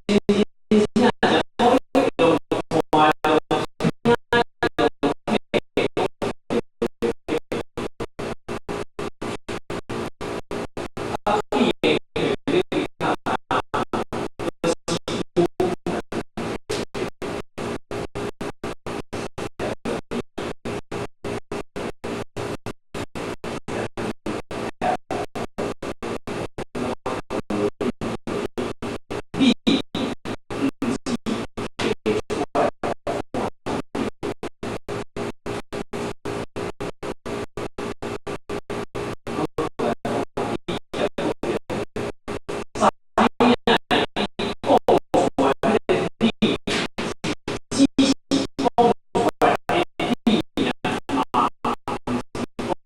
真正講用看用聽用啊，你你毋是提出來看。講出來彼个理，是只是講出來的理爾，嘛毋是講講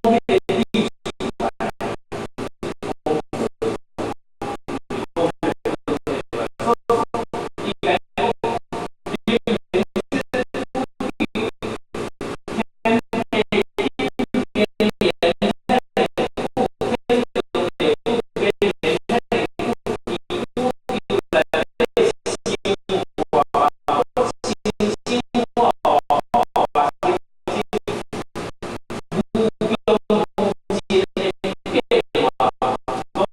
彼个理出來，講伊來講，你天地頂連遮爾久，天長地久，連遮爾久，伊宇宙內底生活生生活活無窮無盡的變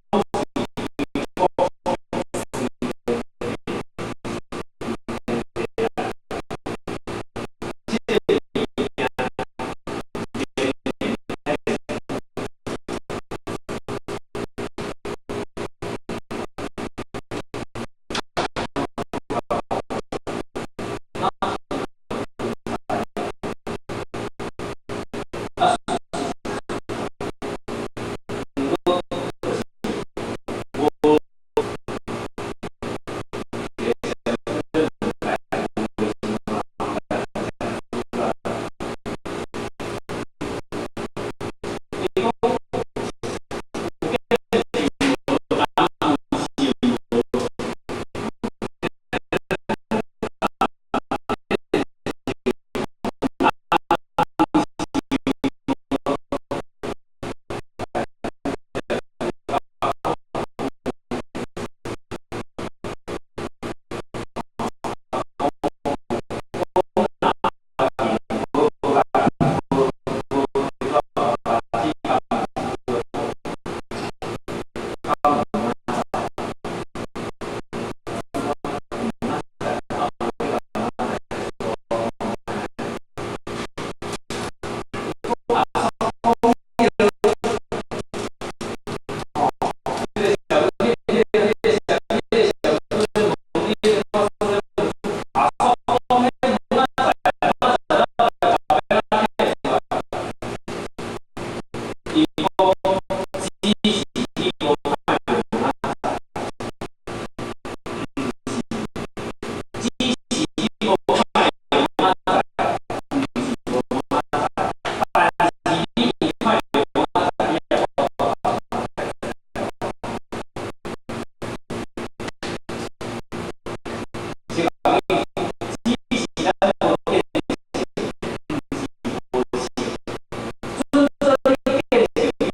化，攏是因果。這個物件啊，毋過就是無一個伊講有變是無，答案是無。伊講只是你無看著明仔載，毋是，只是你無看著明仔載，毋是無明仔載，但是你有看著明仔載，你會是講只是咱無見性，毋是無性。準做你見性，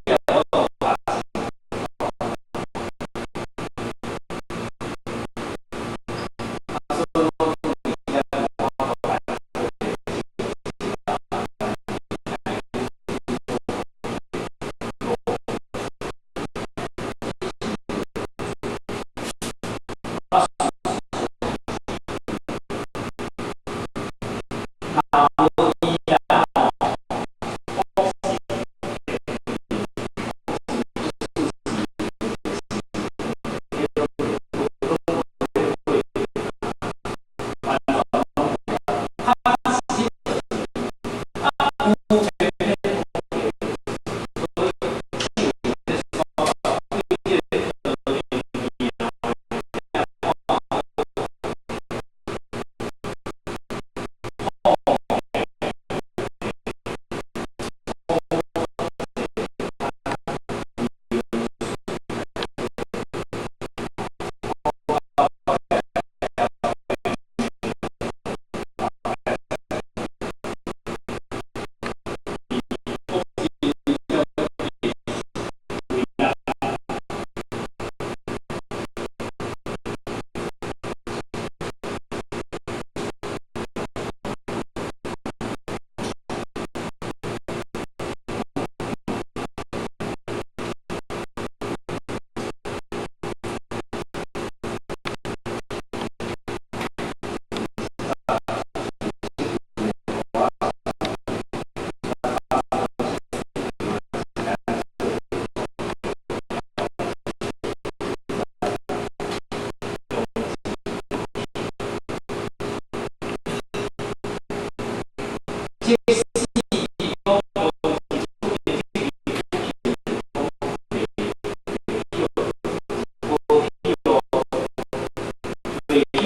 測試伊講用提出的這個無去予袂去予清氣。袂去予清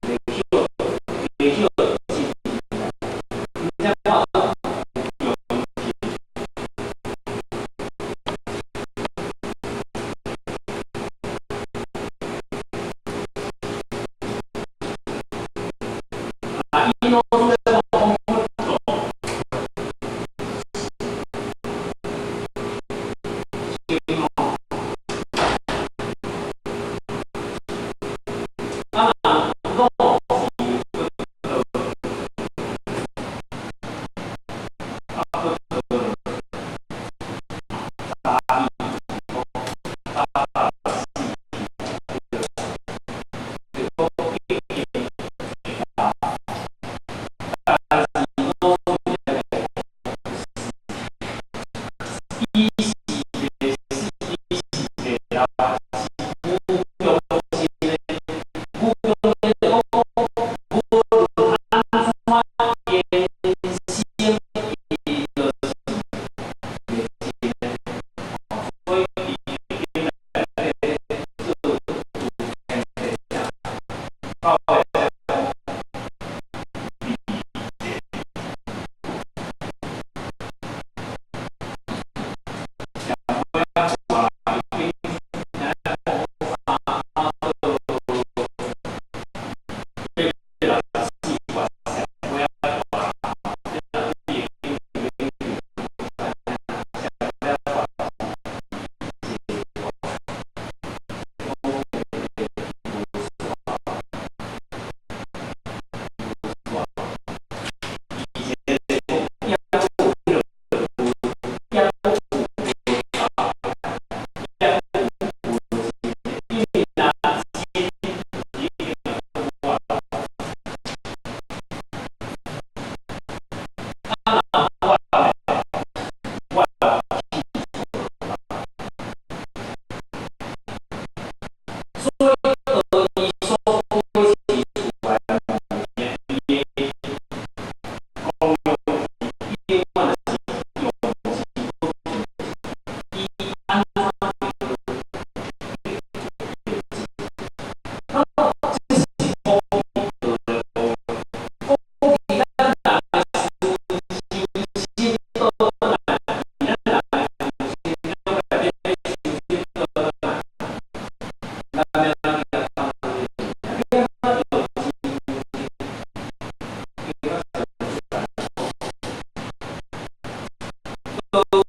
氣，毋知我用錢。啊，伊老師咧講講先吼，啊，若五是啊，閣三二八四，就講已經會到，但是老師咧伊是袂死，伊是袂老，是無窮盡的，無窮盡的講，無論按怎延伸，伊就是袂盡的。所以伊經內底做有限制啥，到尾才講上尾仔大已經講三到864外，上尾仔大，已經上尾仔大是無煞，無煞，而且抑閣有彼個抑閣有無頭，抑閣有無盡的，因為若盡已經無啊。啊，若我咧，我記錯啦。所以，伊所解釋出來的物件，伊的功用永遠是用之不盡。伊按怎那麼這是講的過去咱人的思想倒轉來，咱人的思想內底思想倒轉來，咱欲按怎去按怎用之無盡？